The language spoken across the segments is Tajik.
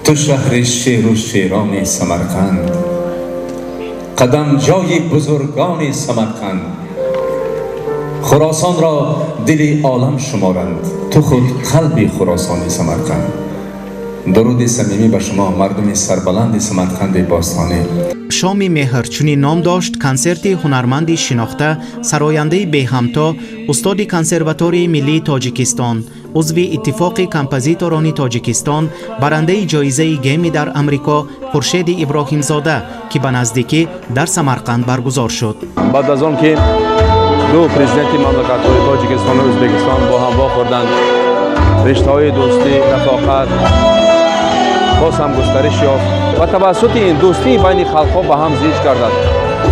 Ту шаҳри шеру шерони Самарқанд, қадамҷои бузургони Самарқанд, Хуросонро дили олам шуморанд, ту худ қалби Хуросони Самарқанд. Дуруди самимӣ ба шумо, мардуми сарбаланди Самарқанди бостонӣ. Шоми меҳр чунин ном дошт консерти ҳунарманди шинохта, сарояндаи беҳамто, устоди Консерваторияи миллии Тоҷикистон, узви Иттифоқи композиторони Тоҷикистон, барандаи ҷоизаи Грэмми дар Амрико Хуршеди Иброҳимзода, ки ба наздикӣ дар Самарқанд баргузор шуд. Баъд аз он ки ду президенти мамлакатҳои Тоҷикистону Ӯзбекистон бо ҳам вохӯрданд, риштаҳои дӯстӣ, рафоқат боз ҳам густариш ёфт ва тавассути ин дӯстии байни халқҳо ба ҳам зич гардад.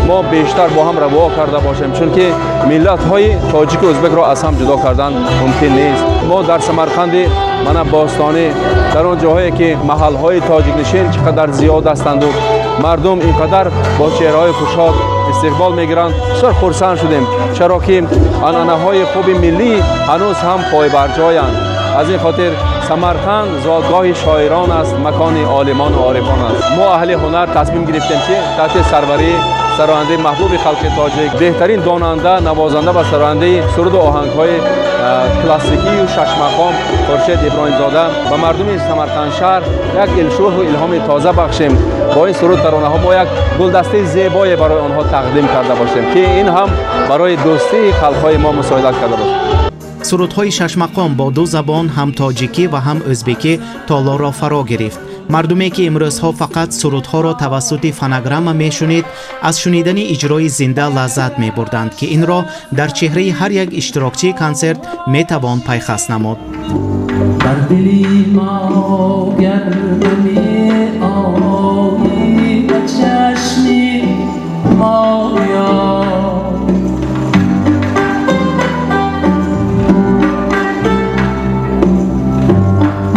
Мо бештар бо ҳам раво карда бошем, чунки миллатҳои тоҷику ӯзбекро аз ҳам ҷудо кардан мумкин нест. Мо дар Самарқанди мана бостонӣ, дар он ҷоҳое ки маҳалҳои тоҷикнишин чӣ қадар зиёд ҳастанду мардум ин қадар бо чеҳраҳои хушҳол истиқбол мегиранд, бисёр хурсанд шудем, чаро ки анъанаҳои хуби миллӣ ҳанӯз ҳам пойбарҷоянд. Аз ин хотир Самарқанд зодгоҳи шоирон аст, макони олимону орифон аст. Мо, аҳли ҳунар, тасмим гирифтем, ки таҳти сарварии сарояндаи маҳбуби халқи тоҷик, беҳтарин донанда, навозанда ва сарояндаи суруду оҳангҳои классикию шашмақом Хуршед Иброҳимзода ба мардуми Самарқанд шаҳр як илшӯҳу илҳоми тоза бахшем. Бо ин суруд таронаҳо мо як гулдастаи зебое барои онҳо тақдим карда бошем, ки ин ҳам барои дӯстии халқҳои мо мусоидат карда бошад. Сурудҳои шашмақом бо ду забон, ҳам тоҷикӣ ва ҳам ӯзбекӣ, толорро фаро гирифт. Мардуме ки имрӯзҳо фақат сурудҳоро тавассути фонограмма мешунид, аз шунидани иҷрои зинда лаззат мебурданд, ки инро дар чеҳраи ҳар як иштирокчии консерт метавон пайхас намуд. Бар дили мо гар намеоӣ, ба чашми мо биё.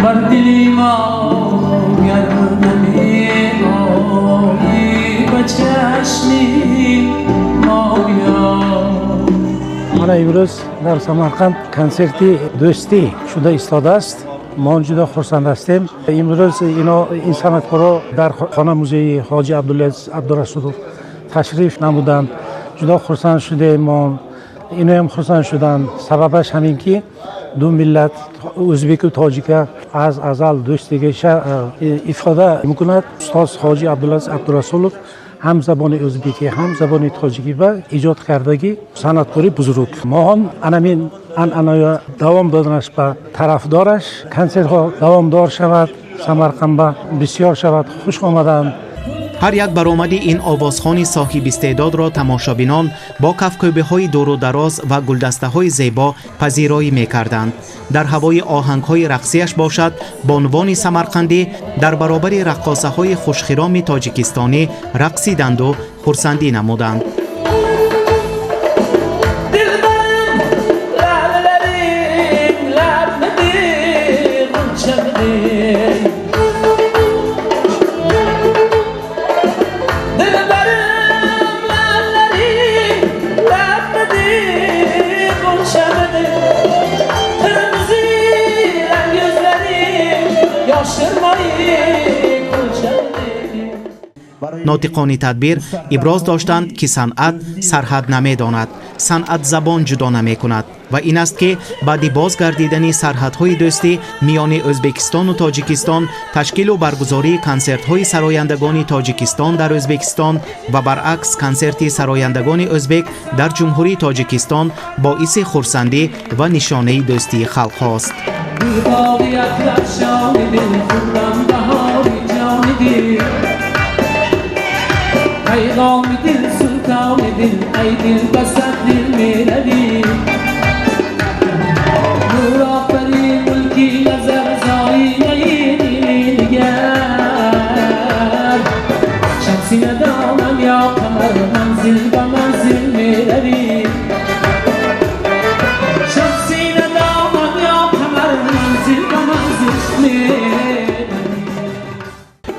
Бар дили мо гар намеоӣ, ба чашми мо биё. Мана имрӯз дар Самарқанд консерти дӯстӣ шуда истодааст. Мо ҷудо хурсанд ҳастем. Имрӯз ино, ин санъаткоро, дар хона музеи Ҳоҷи Абдулазиз Абдурасулов ташриф намуданд. Ҷудо хурсанд шудем мо, иноям хурсанд шуданд. Сабабаш ҳамин ки ду миллат, ӯзбеку тоҷика, аз азал дӯстигиша ифода мекунад. Устоз Ҳоҷи Абдулазиз Абдурасулов ҳам забони ӯзбекӣ, ҳам забони тоҷикӣ ба эҷод кардагӣ санъаткори бузург. Мо ҳам анамин анъанаё давом доданаш ба тарафдораш. Консертҳо давомдор шавад, Самарқандба бисёр шавад. Хуш омаданд. Ҳар як баромади ин овозхони соҳибистеъдодро тамошобинон бо кафкӯбиҳои дуру дароз ва гулдастаҳои зебо пазироӣ мекарданд. Дар ҳавои оҳангҳои рақсияш бошад, бонувони самарқандӣ дар баробари раққосаҳои хушхироми тоҷикистонӣ рақсиданду хурсандӣ намуданд. Dilberim, lalelerim, labmidi, gunçamidi. Dilberim, lalelerim, labmidi, gunçamidi. Kırmızı renk gözlerim, yaşırmayı kulçamidi. Нотиқони тадбир иброз доштанд, ки санъат сарҳад намедонад, санъат забон ҷудо намекунад ва ин аст, ки баъди боз гардидани сарҳадҳои дӯстӣ миёни Ӯзбекистону Тоҷикистон, ташкилу баргузории консертҳои сарояндагони Тоҷикистон дар Ӯзбекистон ва баръакс консерти сарояндагони ӯзбек дар Ҷумҳурии Тоҷикистон боиси хурсандӣ ва нишонаи дӯстии халқҳост. باغی افشان دل، خرم بهاری جان دل، پیغام دل، سلطان دل، ای دل بسد دل میروی، نور آفرین ملکی نظر زاینه نگر، شمسی ندانم یا قمر، منزل به منزل میروی، شمسی ندانم یا قمر، منزل به منزل میروی.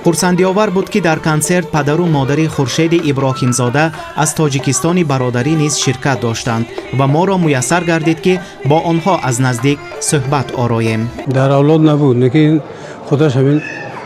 Хурсандиовар буд, ки дар консерт падару модари Хуршеди Иброҳимзода аз Тоҷикистони бародарӣ низ ширкат доштанд ва моро муяссар гардид, ки бо онҳо аз наздик суҳбат ороем. Дар авлод набуд, лекин худаш ҳамин.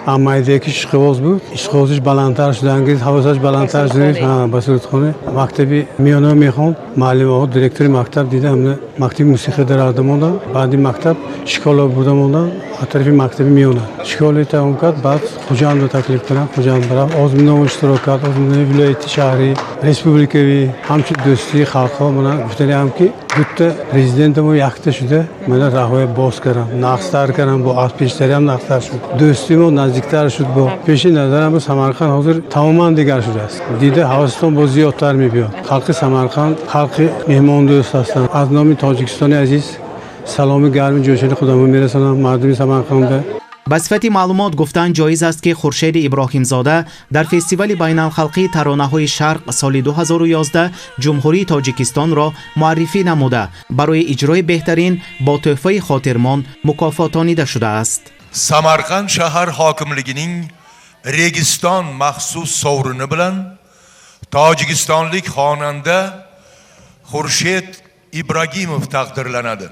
Майдаки ишқибоз буд, ишқибозиш баландтар шуд, ҳавасаш баландтар шуд, ба сурудхона. Мактаби миёна мехонд, муаллимаҳо, директори мактаб дида, ҳамна мактаби мусиқӣ дарарда мондам. Баъди мактаб школа бурда мондам, аз тарафи мактаби миёна. Школаи тамом кард, баъд Хуҷандро таклиф кардам, Хуҷанд рафт, озмунаҳо иштирок кард, озмунаи вилояти, шаҳрӣ, республикавӣ, ҳамчун дӯстии халқҳо. Мана гуфтаниам ки дутта президентамо якта шуда, мана раҳоя боз кардам, нақстар кардам, бо аз пештариам нақстар шуд. Дӯстии мо наздиктар шуд. Бо пеши назарам Самарқанд ҳозир тамоман дигар шудааст. Дида ҳавасатон боз зиёдтар мебиёд. Халқи Самарқанд халқи меҳмондӯст ҳастанд. Аз номи Тоҷикистони азиз саломи гарми ҷӯшани худамон мерасонам мардуми Самарқанда. Ба сифати маълумот гуфтан ҷоиз аст, ки Хуршеди Иброҳимзода дар фестивали байналхалқии таронаҳои Шарқ соли 2011 Ҷумҳурии Тоҷикистонро муаррифӣ намуда, барои иҷрои беҳтарин бо тӯҳфаи хотирмон мукофотонида шудааст. Samarqand shahar hokimligining Registon maxsus sovrini bilan tojikistonlik xonanda Xurshid Ibragimov taqdirlanadi.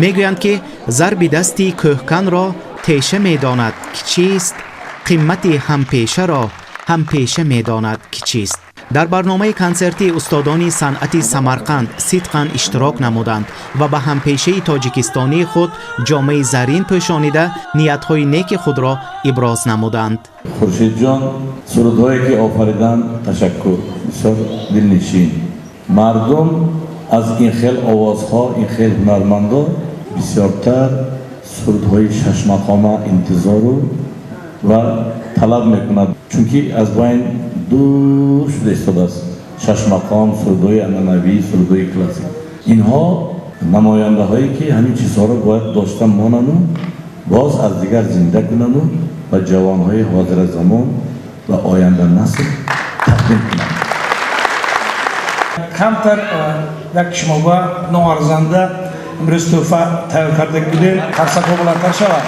Мегӯянд, ки зарби дасти кӯҳканро теша медонад, ки чист, қимати ҳампешаро ҳампеша медонад, ки чист. Дар барномаи консертии устодони санъати Самарқанд сидқан иштирок намуданд ва ба ҳампешаи тоҷикистонии худ ҷомаи зарин пӯшонида, ниятҳои неки худро иброз намуданд. Хуршидҷон, сурудҳое ки офариданд, ташаккур, бисёр дилнишин. Мардум аз ин хел овозҳо, ин хел ҳунармандо бисёртар сурудҳои шашмақома интизору ва талаб мекунад, чунки аз байн дур шуда истодааст шашмақом, сурудҳои анъанавӣ, сурудҳои классик. Инҳо намояндаҳое ки ҳамин чизҳоро бояд дошта монанду боз аз дигар зинда кунанду ба ҷавонҳои ҳозиразамон ва оянда насл тақдим кунанд. Камтар як шумоба ноарзанда имрӯз тӯҳфа тайёр карда будем. Қарсакҳо баландтар шавад.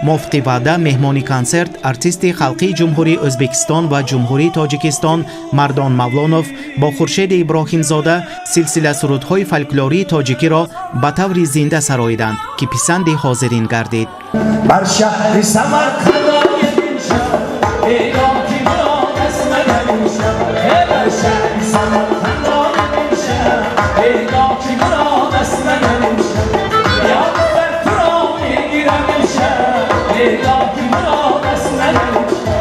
Мувофиқи ваъда, меҳмони консерт, артисти халқии Ҷумҳурии Ӯзбекистон ва Ҷумҳурии Тоҷикистон Мардон Мавлонов бо Хуршеди Иброҳимзода силсила сурудҳои фольклории тоҷикиро ба таври зинда сароиданд, ки писанди ҳозирин гардид. Бар шаҳри Самарқанд ояд имшаб, эълон ки мурод аст магар имшаб. Бар шаҳри Самарқанд ояд имшаб, эълон ки мурод аст магар имшаб. Ёд бар туро мегирам имшаб, эълон ки мурод аст магар имшаб.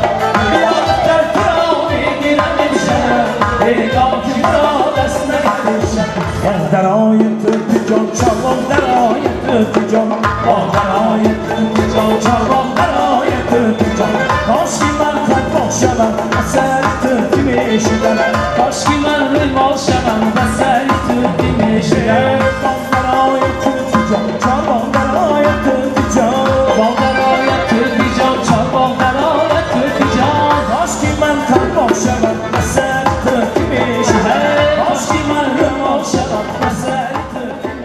Ёд бар туро мегирам имшаб, эълон ки мурод аст магар имшаб. Дарои ту ҷон чорбоғ, дарои ту ҷон, дарои ту ҷон чорбоғ, дарои ту ҷон. Кошки ман қадбоғ шавам, ба сари ту мешудам. Кошки ман рӯймол шавам, ба сари ту мешудам. Дарои ту ҷон чорбоғ, дарои ту ҷон, дарои ту ҷон чорбоғ, дарои ту ҷон. Кошки ман қадбоғ шавам, ба сари ту мешудам. Кошки ман рӯймол шавам, ба сари ту мешудам.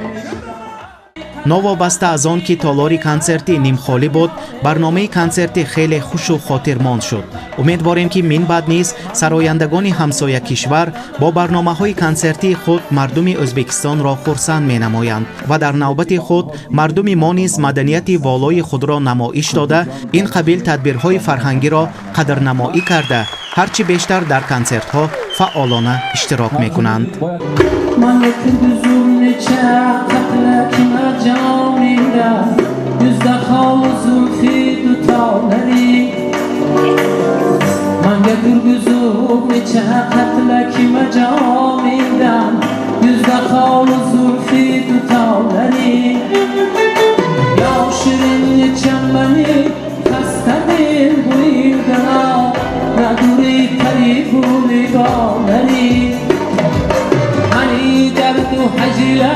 Новобаста аз он ки толори консертӣ нимхолӣ буд, барномаи консертӣ хеле хушу хотирмонд шуд. Умедворем, ки минбаъд низ сарояндагони ҳамсоя кишвар бо барномаҳои консертии худ мардуми Ӯзбекистонро хурсанд менамоянд ва дар навбати худ мардуми мо низ маданияти волои худро намоиш дода, ин қабил тадбирҳои фарҳангиро қадрнамоӣ карда, ҳарчи бештар дар консертҳо фаъолона иштирок мекунанд. Yuzda xol zulfi dutorlari, manga gurguzub necha qatla kima joningdan. Yuzda xol zulfi dutorlari, yo shirin nechamani xasta dil bo'yida naduri taribu nigohlari. Mani dardu hajila